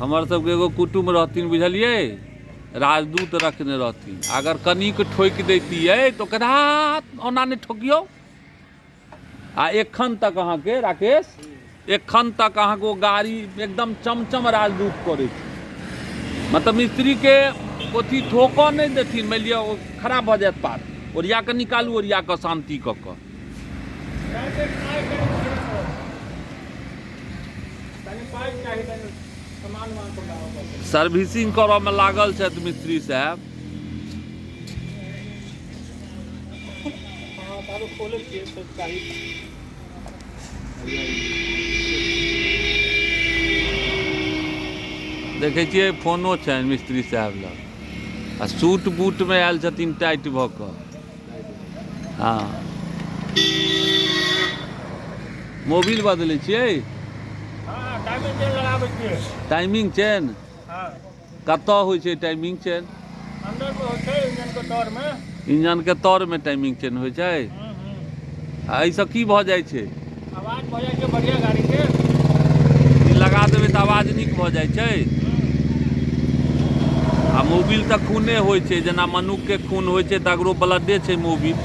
हमर सबके एगो कुटुम्ब रहथिन बुझलियै राजदूत रखने रहथिन अगर कनिक ठोकि दैतियै तऽ ओकरा ओना नहि ठोकियौ आ एखन तक अहाँके राकेश एखन तक अहाँके ओ गाड़ी एकदम चमचम राजदूत करै छै मतलब मिस्त्रीके अथी ठोकऽ नहि देथिन मानि लिअ ओ खराब भऽ जायत पार ओरिया कऽ निकालू ओरिया कऽ शान्ति कऽ कऽ सर्विसिंग करऽमे लागल छथि मिस्त्री साहेब। देखै छियै फोनो छनि मिस्त्री साहेब लग आ सूट बूटमे आयल छथिन टाइट भऽ कऽ। हँ मोबिल बदलै छियै? टाइमिंग चेन लगाबै छियै। टाइमिंग चेन कतऽ होइ छै टाइमिंग चेन? अंदर मे होइ छै, इंजन के तर मे। इंजन के तर मे टाइमिंग चेन होइ छै? आ एहिसँ की भऽ जाइ छै? आवाज भऽ जाइ छै बढ़िया गाड़ी के। ई लगा देबै तऽ आवाज नीक भऽ जाइ छै। आ मोबिल तऽ खूने होइ छै, जेना मनुखके खून होइ छै तकरो ब्लडे छै मोबिल।